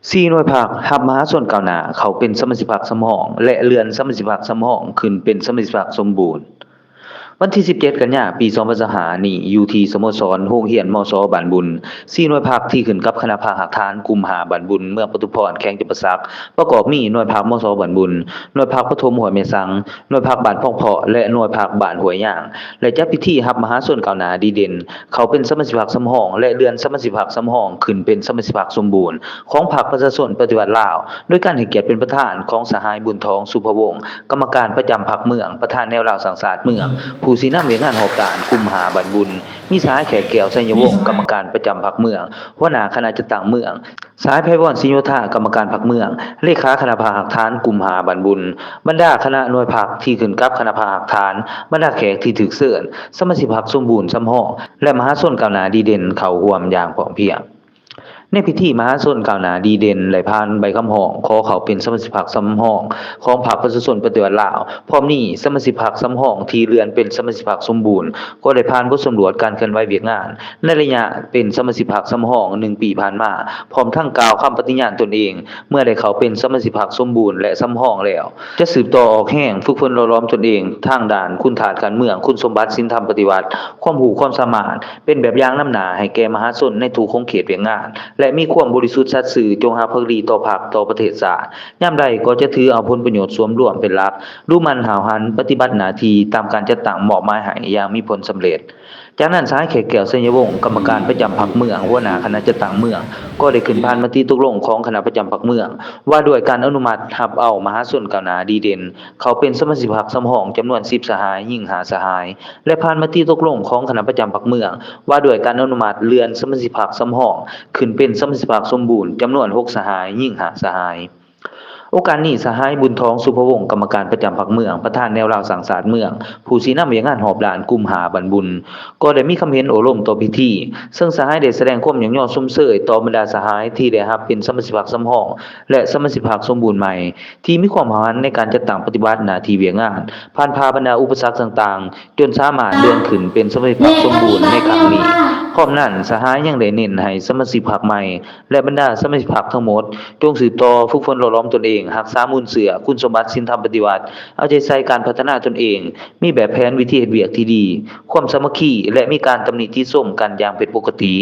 ສີ່ໜ່ວຍພັກຮັບມະຫາຊົນກ້າວໜ້າເຂົ້າເປັນສະມາຊິກພັກສຳຮອງ ແລະ ເລື່ອນສະມາຊິກພັກສຳຮອງຂຶ້ນເປັນສະມາຊິກພັກສົມບູນ. ວັນທີສິບເຈັດ ກັນຍາ ປີສອງພັນຊາວຫ້ານີ້ ຢູ່ທີ່ສະໂມສອນໂຮງຮຽນ ມສ ບ້ານບຸນ, ສີ່ໜ່ວຍພັກທີ່ຂຶ້ນກັບຄະນະພັກຮາກຖານກຸ່ມຫ້າບ້ານບຸນ ເມືອງປະທຸມພອນ ແຂວງຈຳປາສັກ ປະກອບມີໜ່ວຍພັກ ມສ ບ້ານບຸນ, ໜ່ວຍພັກປະຖົມຫ້ວຍແມ່ສັງ, ໜ່ວຍພັກບ້ານພອງເພາະ ແລະ ໜ່ວຍພັກບ້ານຫ້ວຍຍາງ ແລະ ຈັດພິທີຮັບມະຫາຊົນກ້າວໜ້າດີເດັ່ນ ເຂົ້າເປັນສະມາຊິກພັກສຳຮອງ ແລະ ເລື່ອນສະມາຊິກພັກສຳຮອງຂຶ້ນເປັນສະມາຊິກພັກສົມບູນຂອງພັກປະຊາຊົນປະຕິວັດລາວ, ໂດຍການໃຫ້ກຽດເປັນປະທານຂອງສະຫາຍ ບຸນທອງ ສຸພະວົງ ກຳມະການປະຈຳພັກເມືອງ, ປະທານແນວລາວສ້າງຊາດເມືອງ, ຜູ້ຊີ້ນຳວຽກງານຮອບດ້ານກຸ່ມຫ້າບ້ານບຸນ, ມີສະຫາຍ ແຂກແກ້ວ ໄຊຍະວົງ ກຳມະການປະຈຳພັກເມືອງ, ຫົວໜ້າຄະນະຈັດຕັ້ງເມືອງ, ສະຫາຍ ໄພວອນ ສີໂຍທາ ກຳມະການພັກເມືອງ, ເລຂາຄະນະພັກຮາກຖານກຸ່ມຫ້າບ້ານບຸນ, ບັນດາຄະນະໜ່ວຍພັກທີ່ຂຶ້ນກັບຄະນະພັກຮາກຖານ, ບັນດາແຂກທີ່ຖືກເຊີນ, ສະມາຊິກພັກສົມບູນສຳຮອງ ແລະ ມະຫາຊົນກ້າວໜ້າດີເດັ່ນເຂົ້າຮ່ວມຢ່າງພ້ອມພຽງ. ໃນພິທີ ມະຫາຊົນກ້າວໜ້າດີເດັ່ນໄດ້ຜ່ານໃບຄຳຮ້ອງຂໍເຂົ້າເປັນສະມາຊິກພັກສຳຮອງຂອງພັກປະຊາຊົນປະຕິວັດລາວ. ພ້ອມນີ້ ສະມາຊິກພັກສຳຮອງທີ່ເລື່ອນເປັນສະມາຊິກພັກສົມບູນ ກໍໄດ້ຜ່ານບົດສຳຫຼວດການເຄື່ອນໄຫວວຽກງານ ໃນໄລຍະເປັນສະມາຊິກພັກສຳຮອງໜຶ່ງປີຜ່ານມາ, ພ້ອມທັງກ່າວຄຳປະຕິຍານຕົນເອງ ເມື່ອໄດ້ເຂົ້າເປັນສະມາຊິກພັກສົມບູນ ແລະ ສຳຮອງແລ້ວ ຈະສືບຕໍ່ອອກແຮງຝຶກຝົນຫຼໍ່ຫຼອມຕົນເອງທາງດ້ານຄຸນທາດການເມືອງ, ຄຸນສົມບັດສິນທຳປະຕິວັດ, ຄວາມຮູ້ຄວາມສາມາດ ເປັນແບບຢ່າງນຳໜ້າໃຫ້ແກ່ມະຫາຊົນໃນທຸກຂົງເຂດວຽກງານ ແລະ ມີຄວາມບໍລິສຸດສັດຊື່ ຈົງຮັກພັກດີຕໍ່ພັກ, ຕໍ່ປະເທດຊາດ, ຍາມໃດກໍຈະຖືເອົາຜົນປະໂຫຍດສ່ວນລວມເປັນຫຼັກ, ດຸໝັ່ນຫ້າວຫັນປະຕິບັດໜ້າທີ່ຕາມການຈັດຕັ້ງມອບໝາຍໃຫ້ຢ່າງມີຜົນສຳເລັດ. ຈາກນັ້ນ ສະຫາຍ ແຂກແກ້ວ ໄຊຍະວົງ ກຳມະການປະຈຳພັກເມືອງ, ຫົວໜ້າຄະນະຈັດຕັ້ງເມືອງ ກໍໄດ້ຂຶ້ນຜ່ານມະຕິຕົກລົງຂອງຄະນະປະຈຳພັກເມືອງ ວ່າດ້ວຍການອະນຸມັດຮັບເອົາມະຫາຊົນກ້າວໜ້າດີເດັ່ນເຂົ້າເປັນສະມາຊິກພັກສຳຮອງຈຳນວນສິບສະຫາຍ, ຍິງຫ້າສະຫາຍ ແລະ ຜ່ານມະຕິຕົກລົງຂອງຄະນະປະຈຳພັກເມືອງ ວ່າດ້ວຍການອະນຸມັດເລື່ອນສະມາຊິກພັກສຳຮອງຂຶ້ນເປັນສະມາຊິກພັກສົມບູນຈຳນວນຫົກສະຫາຍ, ຍິງຫ້າສະຫາຍ. ໂອກາດນີ້ ສະຫາຍ ບຸນທອງ ສຸພະວົງ ກຳມະການປະຈຳພັກເມືອງ, ປະທານແນວລາວສ້າງຊາດເມືອງ, ຜູ້ຊີ້ນຳວຽກງານຮອບດ້ານກຸ່ມຫ້າບ້ານບຸນ ກໍໄດ້ມີຄຳເຫັນໂອ້ລົມຕໍ່ພິທີ, ເຊິ່ງສະຫາຍໄດ້ສະແດງຄວາມຍ້ອງຍໍຊົມເຊີຍຕໍ່ບັນດາສະຫາຍທີ່ໄດ້ຮັບເປັນສະມາຊິກພັກສຳຮອງ ແລະ ສະມາຊິກພັກສົມບູນໃໝ່ ທີ່ມີຄວາມຫ້າວຫັນໃນການຈັດຕັ້ງປະຕິບັດໜ້າທີ່ວຽກງານ, ຜ່ານຜ່າບັນດາອຸປະສັກຕ່າງໆ ຈົນສາມາດເລື່ອນຂຶ້ນເປັນສະມາຊິກພັກສົມບູນໃນຄັ້ງນີ້. ພ້ອມນັ້ນ ສະຫາຍຍັງໄດ້ເນັ້ນໃຫ້ສະມາຊິກພັກໃໝ່ ແລະ ບັນດາສະມາຊິກພັກທັງໝົດ ຈົ່ງສືບຕໍ່ຝຶກຝົນຫຼໍ່ຫຼອມຕົນເອງ, ຮັກສາມູນເຊື້ອຄຸນສົມບັດສິນທຳປະຕິວັດ, ເອົາໃຈໃສ່ການພັດທະນາຕົນເອງ, ມີແບບແຜນວິທີເຮັດວຽກທີ່ດີ, ຄວາມສາມັກຄີ ແລະ ມີການຕຳນິຕິຊົມກັນຢ່າງເປັນປົກກະຕິ,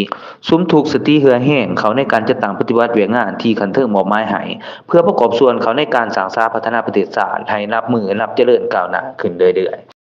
ສຸມທຸກສະຕິເຫື່ອແຮງເຂົ້າໃນການຈັດຕັ້ງປະຕິບັດວຽກງານທີ່ຂັ້ນເທິງມອບໝາຍໃຫ້ ເພື່ອປະກອບສ່ວນເຂົ້າໃນການສ້າງສາພັດທະນາປະເທດຊາດໃຫ້ນັບມື້ນັບຈະເລີນກ້າວໜ້າຂຶ້ນເລື້ອຍໆ.